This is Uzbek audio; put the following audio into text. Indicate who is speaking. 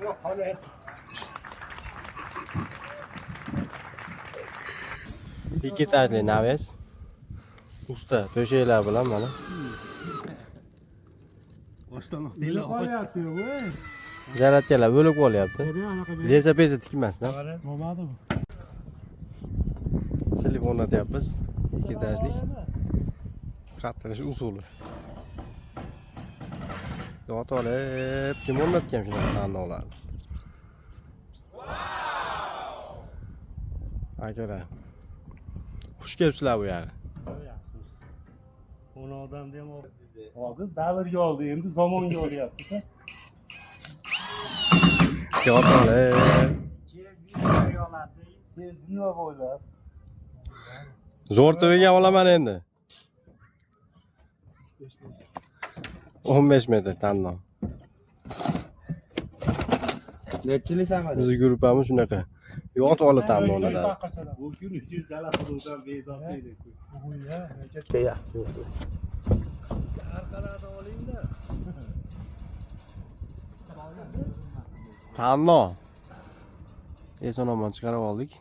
Speaker 1: Yo'q, qolyapti.
Speaker 2: Ikki etajli naves. Usta to'shaklar bilan mana.
Speaker 1: Qolyapti bu.
Speaker 2: Zaratkalar bo'lib qolyapti. Leza peza tikmasdan.
Speaker 1: Bo'lmadi bu.
Speaker 2: Silib o'rnatyapmiz. Ikki etajlik. Qattirish usuli. Yot olib, kim o'rnatgan shunaqa tanlovlarni? Akalar. Xush kelibsizlar bu yerga.
Speaker 1: 10 odam ham hozir davrga oldi, endi zamonga olyapti.
Speaker 2: Yot olib.
Speaker 1: Keyin dunyo bo'ylab.
Speaker 2: Zo'r to'yga olaman endi. 15 metr tanlov.
Speaker 3: Nechilik samad?
Speaker 2: Bizni gruppamiz shunaqa. Yot olib tanlovlarda.
Speaker 1: Bu kun 300 dala qiluvdan bezovta edik. Arqalardan olingda.
Speaker 2: Tanlov. Eson omon chiqarib oldik.